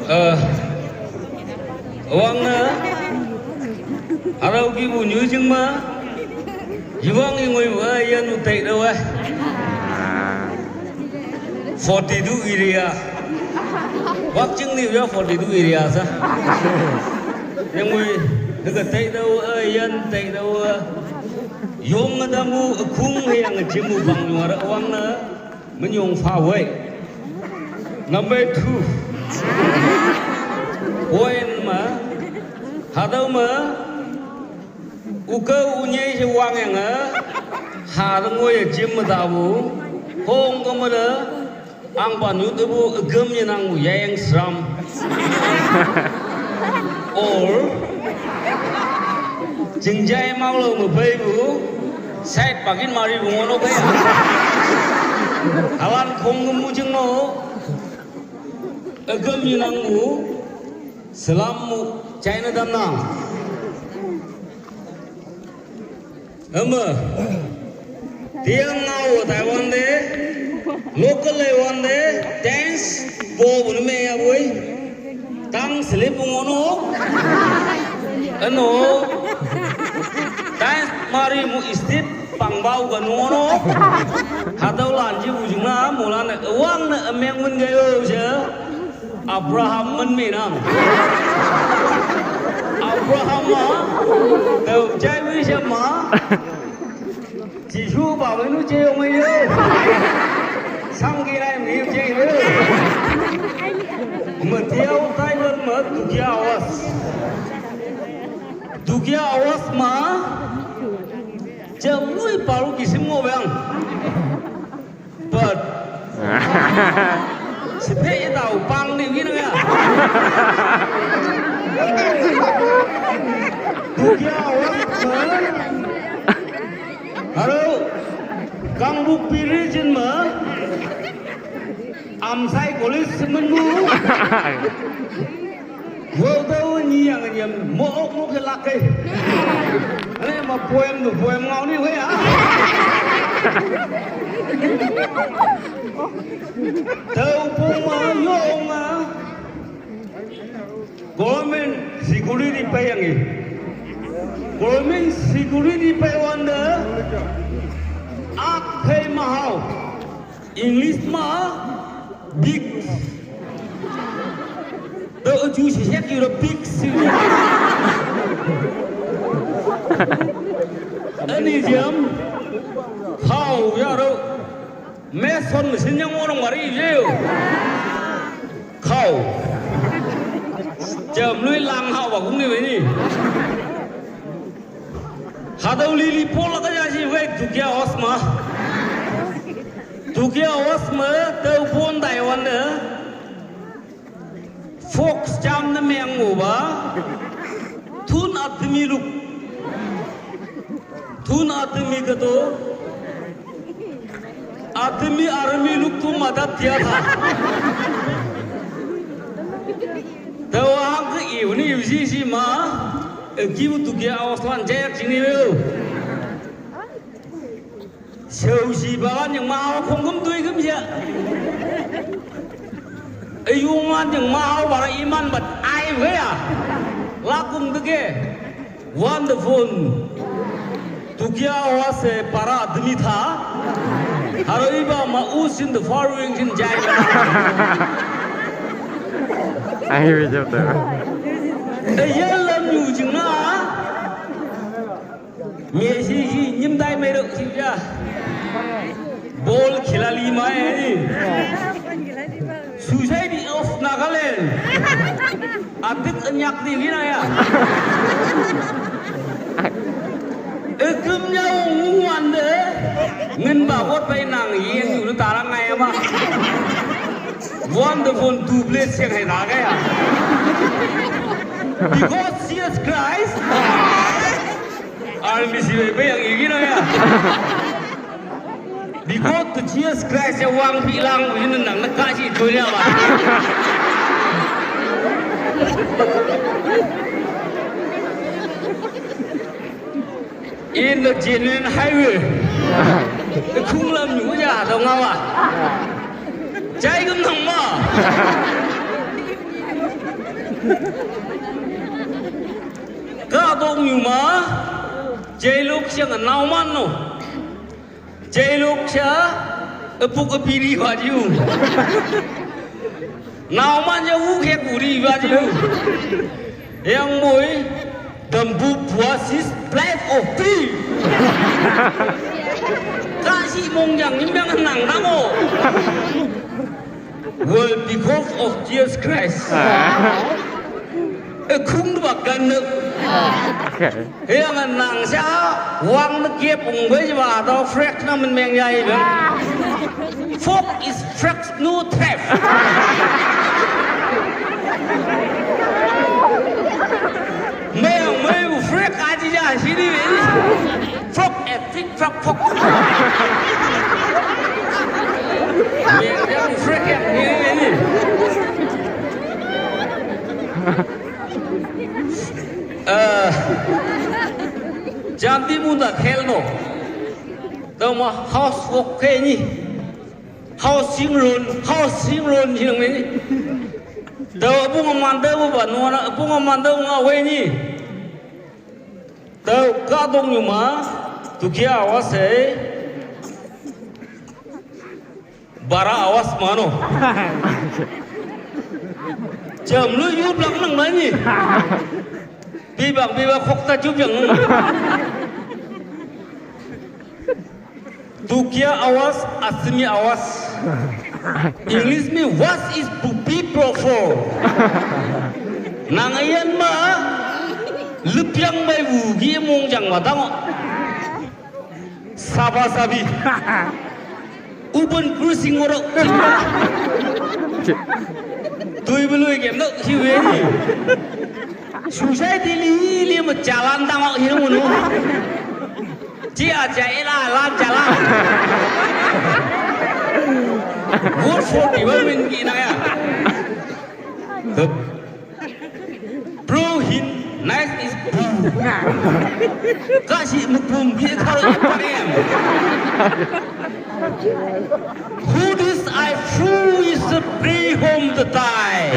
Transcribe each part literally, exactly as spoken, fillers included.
Ơ, wang na, arau ki bu nyu jing ma, iwang ingui wa yan u tai da wa. Forty-two area. Wak jing ni ya forty-two area sa. Yang ui, na ka tai da wa, yan tai da wa. Yong na da mu, kung yang jing mu bang nyuara wang na. Menyong fa wei. Number two. Point ma. Hadau ma. Uka unye je wang yang a. Hadau ngoi jim ma da bu. Hong ka ma da. Ang pa nyu da bu gam ye nang bu yang sram. Or jingjai mau lo mu bai bu. Side pakin mari bu ngono kaya. Alan khong mu jing mo. Agam yinang mu. Salam mu. China dam na. Ama. Tiang ngau Taiwan de. Local Taiwan de. Thanks. Bo bu me ya boy. Tang slip ngono. Ano. Thanks mari mu istip. Pang bau ka ngono. Hadau lan ji ujung na mulan na wang na ameng mun ga yo je. Abraham man me nang. Abraham ma. Tau jai wi je ma. Jisu ba wi nu je yong wi yo. Sang ki nai mi je yo. Matiau tai wan ma dukia was. Dukia was ma. Jam lui paru kisim ngo bang. But. Sepe ye tau pang ni gini ya. Dukia was ma. Halo. Kang buk piri jin ma. Amsai kolis semen bu. Wo tau ni yang nyam mo ok mo ke lak ke. Ane ma poem tu poem ngau ni we ah. Tau pung ma yong ah. Government security pay yang eh. Government security pay wanda. Ak pay mahau. English ma big. Do uju sisek yuro big sini. Ani jam. Khau yaro. Meson mesin yang orang mari je. Khau. Jam lui lang hau ba kung ni ni. Hadau lili pol ka ja si wek dukia os ma. Dukia os ma tau pon Taiwan ne. Fox jam ne meng mo ba. Thun admi luk. Thun admi ka to. Admi army luk tu madad diya tha. Tau ang ke iu ni iu si si ma. Eki bu dukia os lan jek sini yo. Sau si balan yang mau kong kum tui kum sia. Ayungan yang mau bara iman bat ai wea. Lakung dege. Wonderful. Dukia was a para admi tha. Haro iba ma usin the following jin jai. Ai wi jab ta. Ayel lam yu jing na. Messi ji nyim dai mai rok si ja. Ball khilali mai. Society of Nagaland. Adik anyak di ni na ya. Ekum nya ung wan de. Ngin ba wat bai nang yeng yu tarang ngai ma. Wonderful double siang hai na ga ya. Because Jesus Christ. Army si be yang igi na ya. Because to Jesus Christ ya wang pi lang yin nang na ka si to ya ba. In the genuine highway. Kung lam yu ya da nga ba. Jai gam nang ma. Ka dong yu ma, J-Lo siang a nau man no. J-Lo sia, epuk epiri wa jiu. Nau man ya wu kek uri wa jiu. Yang boy, dambu puasis, life of free. Kasi mong yang nimbang nang namo. Well, because of Jesus Christ. Eh, kung du bak gan ne. Okay. He yang nang sa wang ne gep ung bai ba da frek na men meng yai ba. Folk is frek no trap. Meng meng frek aji ja sini be. Folk eh, fik fak fok. Meng yang frek yang ni ni. Eh, jam di munda khel no. Tau ma house work ke ni. Housing loan, housing loan ni ni. Tau bunga manda bu ba nuana bunga manda bunga we ni. Tau ka dong yu ma, tu kia awas eh. Bara awas mano. Jam lu yu blak nang mani. Bibak bibak khok ta ju biang nang. Dukia awas, asmi awas. English mi was is to be proper. Nang ayan ma, lepiang bai wu gi mong jang matang. Saba sabi. Uban cruising oro. Tui belui game no hiwe. Society li li ma jalan tang ok hiwe no. Ci aja ila lan jalan. Vote for development ki na ya. Bro hin nice is boo. Kasi mukbung bi karo parem. Who this I fool is the bring home the die.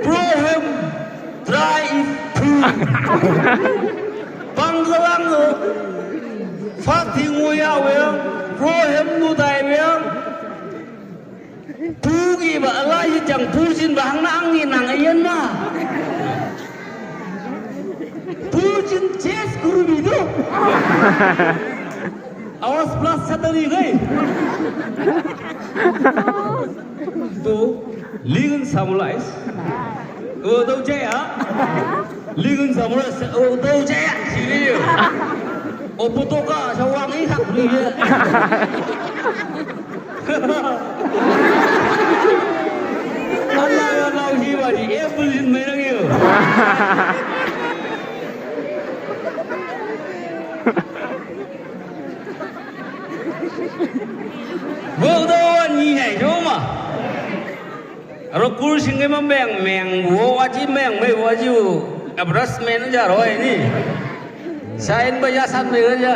Bro him dry is boo. Banggalang fasting uya uya. Bro him nu die uya. Pu gi ba ala yi jang pu jin ba hang na ang ni nang ayan ma. Pu jin chase guru bi do. Awas plus satari gai. Do, lingan samurais. O do jaya. Lingan samurais. O do jaya. Sini yo. O putoka sawang ihak ni ya. Ala ya lau hiwa di apple in merang yo. Bo do ni nai do ma. Aro kur sing ma meng meng wo wa ji meng mei wa ji. Abras men ja roi ni. Sain ba ya san mei ja.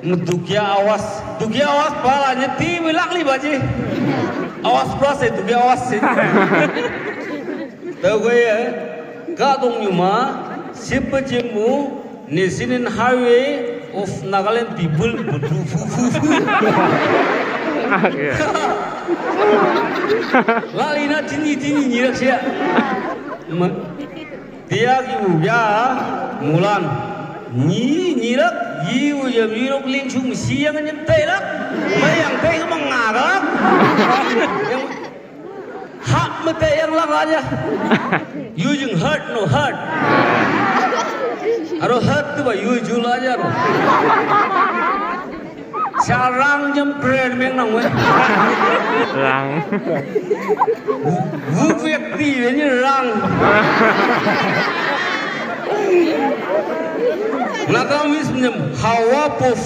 Dukia awas, dukia awas pala ni ti bilak li baji. Awas plus eh dukia awas sih. Tahu gue ya. Ka dong yuma, siapa jemu, ni sinin highway of Nagaland people bedu fu fu fu. Lali na tini tini nyirak sia. Dia ki uya mulan. Ni nyirak yi uya mirok ling chung siang nyem tai lak. Mai yang tai kemang ngarak. Yang hak mete yang lak aja. Using heart no heart. Aro heart tu ba yu jul aja no. Sarang jam keren meng nang we. Rang. Wuk wek di ni rang. Naga mis nem hawa pof.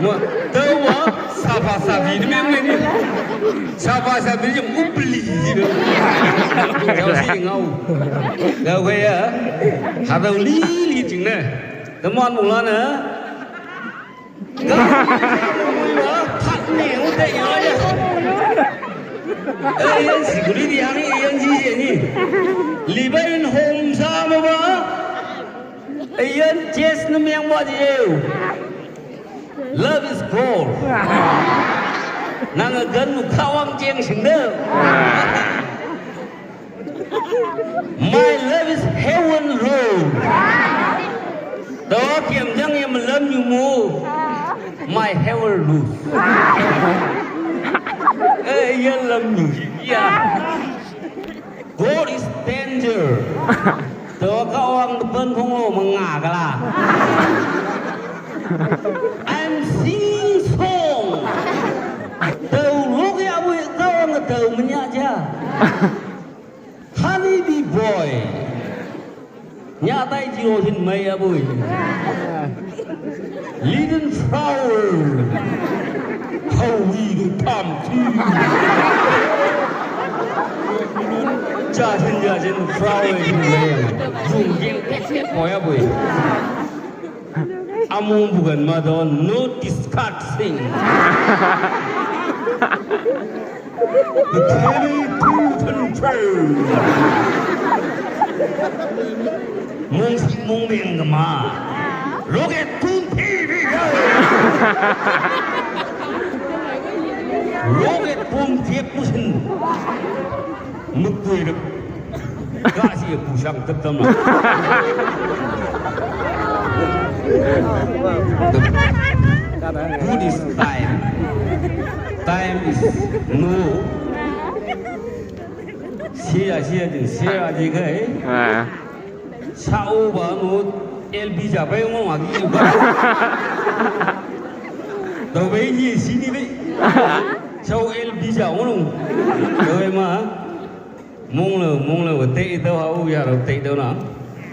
Wa, tawa saba sabi ni meng ni. Saba sabi ni upli. Jauh si ngau. Ngau kaya. Hadau li li jing ne. Teman mulana. Ka, ka, Ni u te yo ya. Ayan security yang ni ayan ji je ni. Liba in home sa ma ba. Ayan chest na meng ba je. Love is gold. Nang a gan nu kawang jeng sing de. My love is heaven road. Dawa kiam jang yam lam yu mu. My heaven lose. Eh, yan lam yu. Ya. God is danger. Dawa ka wang depan phong lo menga kala. I'm singing song. Tau lo ke abu tau ngetau menya ja. Honey bee boy. Nya tai ji lo hin mai a bui. Little flower. How we do come to. Ja hin ja hin flower hin mai. Yung ging pet pet boy a bui. Among bukan ma don no discussing. The twenty-two control. Mung sing mung meng kama. Look at two P V. Look at boom tiap musin. Mukui rep. Kasi ya pusang tetem. Good is time. Time is no. Sia sia din sia aji kai. Ah. Sao ba no L B ja bai ngong agi ba. Tau bai ni sini bai. Sao L B ja ngong. Tau bai ma. Mong lo, mong lo, te do ha u ya ro te do na.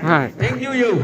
Hai. Thank you you.